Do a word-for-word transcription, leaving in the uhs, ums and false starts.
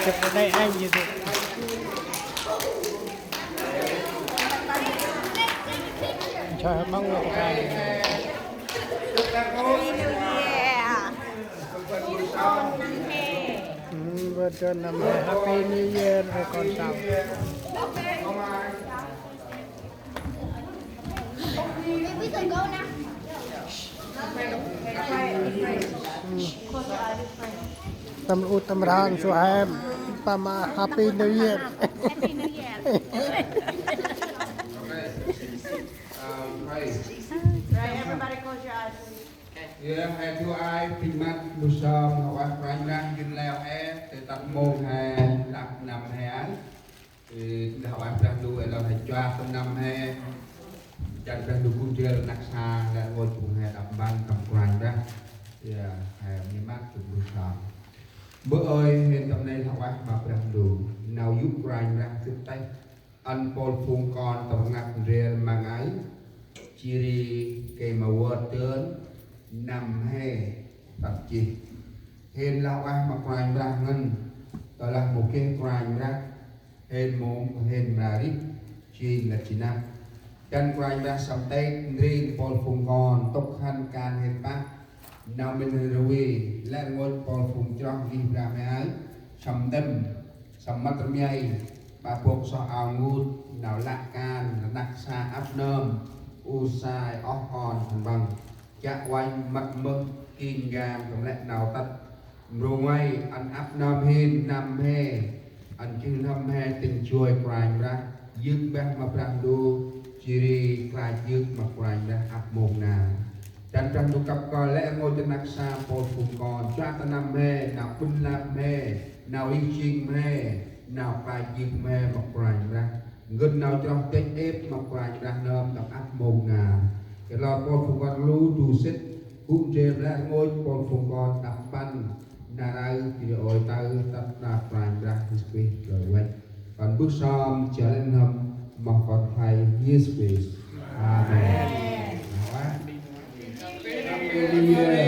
Chụp ở đây anh gì vậy? Cho mong là cái này. Happy New Year. Ừ, bữa trưa năm mới Happy New Year rồi con cháu. Tâm u tâm rang su em, tâm, à, Happy New Year. Happy New Year. Um, praise. Right, everybody close your eyes, please. Yơh, he thu ai, pĭt măt, bu sơm, hŏ ueh Kôranh Brah, jŭn leo he, tơ tât mông he, đăp năm he ai. Ê, đah ueh Brah Ndu, ê lor he, jua tâm năm he. Jan Brah Ndu gŭ ndrel rnăk sa, lĕ rngôch phung he đăp mpăn tâm Kôranh Brah. Yơh, he, pĭt măt, bu sơm. Bơ ơi, hên tâm nây hŏ ueh ma Brah Ndu. Nau yô̆ Kôranh Brah gĭt têh. Ăn mpôl phung kon tâm rnglăp ndrel ma ngai, jêh ri gay ma wơr dơn năm he tât jêh. Hên lah ueh ma Kôranh Brah ngăn, tơlah mâu geh Kôranh Brah, hên mông, hên mra rêh, jêng lĕ jêh năp. Dăn Kôranh Brah săm têk ndri mpôl phung kon, ntŭk hăn kan hên pah, nau mĭn hăn rvê, lĕ rngôch mpôl phung chroh ngih Brah Huêng Uê, săm ntĭm, săm mât rmei, ƀă bôk soh ao ngut, nau lăk kan, rnăk sa ăp nơm, u sai oh kon khân păng. Chiă uănh mât mơh, king gang, tâm lĕ nau tât. Mrô nguay, ăn ăp nơm hên, năm he, ăn jêh năm he tĭng joi Kôranh Brah, yơk mbah ma Brah Ndu, jêh ri klach yơk ma Kôranh Brah ăp mông nar. Dăn Brah Ndu kăp kơl lĕ rngôch rnăk sa mpôl phung kon, jua ta năm he, nau ƀŭn lap he, nau rêh jêng he, nau klach yơk he ma Kôranh Brah. Ngăn nau chroh têk êp ma Kôranh Brah nơm tâm ăp mông nar. Ê lor mpôl phung kon lu du sĭt, gŭ ndrel lĕ rngôch mpôl phung kon đăp mpăn, nar aơ jêh ri ôi taơ tât nđa Kôranh Brah Yêsu Krist lơi văch. Kon mbơh sơm, jao lĕ n'hâm, ma kon Kôranh Yêsu Krist. Amen. Amen.